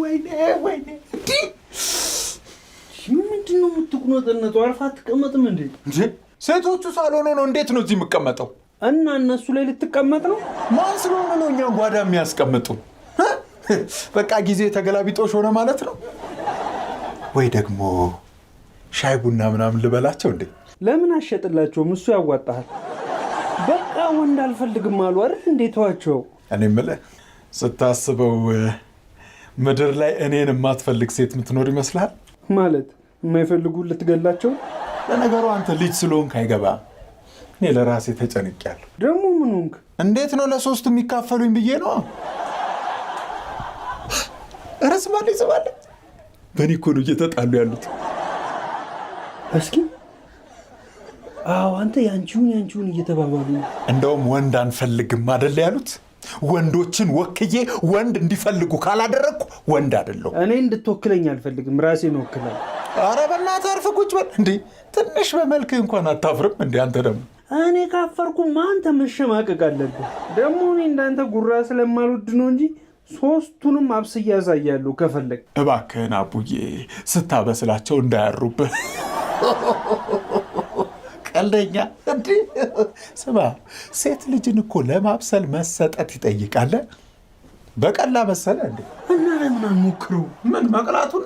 ወይኔ ወይኔ! ምንድን ነው የምትቁነጠነጠው? አርፈህ አትቀመጥም እንዴ? እንዴ ሴቶቹ ሳሎን ሆነው እንዴት ነው እዚህ የምቀመጠው? እና እነሱ ላይ ልትቀመጥ ነው? ማን ስለሆነ ነው እኛን ጓዳ የሚያስቀምጡ? በቃ ጊዜ ተገላቢጦሽ ሆነ ማለት ነው። ወይ ደግሞ ሻይ ቡና ምናምን ልበላቸው እንዴ? ለምን አሸጥላቸውም? እሱ ያዋጣሃል። በቃ ወንድ አልፈልግም አሉ አይደል? እንዴ ተዋቸው። እኔ የምልህ ስታስበው ምድር ላይ እኔን የማትፈልግ ሴት የምትኖር ይመስልሃል? ማለት የማይፈልጉ ልትገላቸው? ለነገሩ አንተ ልጅ ስለሆንክ አይገባም። እኔ ለራሴ ተጨንቄያለሁ። ደግሞ ምን ሆንክ? እንዴት ነው ለሶስቱ የሚካፈሉኝ ብዬ ነው። ኧረ ስማለኝ ስማለኝ፣ በእኔ እኮ ነው እየተጣሉ ያሉት። እስኪ አዎ፣ አንተ ያንቺውን ያንቺውን እየተባባሉ ነው። እንደውም ወንድ አንፈልግም አደለ ያሉት። ወንዶችን ወክዬ ወንድ እንዲፈልጉ ካላደረግኩ ወንድ አይደለሁም። እኔ እንድትወክለኝ አልፈልግም፣ ራሴን እወክላለሁ። ኧረ በእናትህ አርፈህ ቁጭ በል እንዴ! ትንሽ በመልክህ እንኳን አታፍርም እንዴ? አንተ ደግሞ እኔ ካፈርኩ አንተ መሸማቀቅ አለብህ። ደግሞ እኔ እንዳንተ ጉራ ስለማልወድ ነው እንጂ ሶስቱንም አብስዬ ያሳያለሁ ከፈለግ። እባክህን አቡዬ ስታበስላቸው እንዳያሩብህ። ቀልደኛ እንዴ! ስማ፣ ሴት ልጅን እኮ ለማብሰል መሰጠት ይጠይቃል። በቀላ መሰለ እንዴ? እና ለምን አንሞክረው? ምን መቅላቱን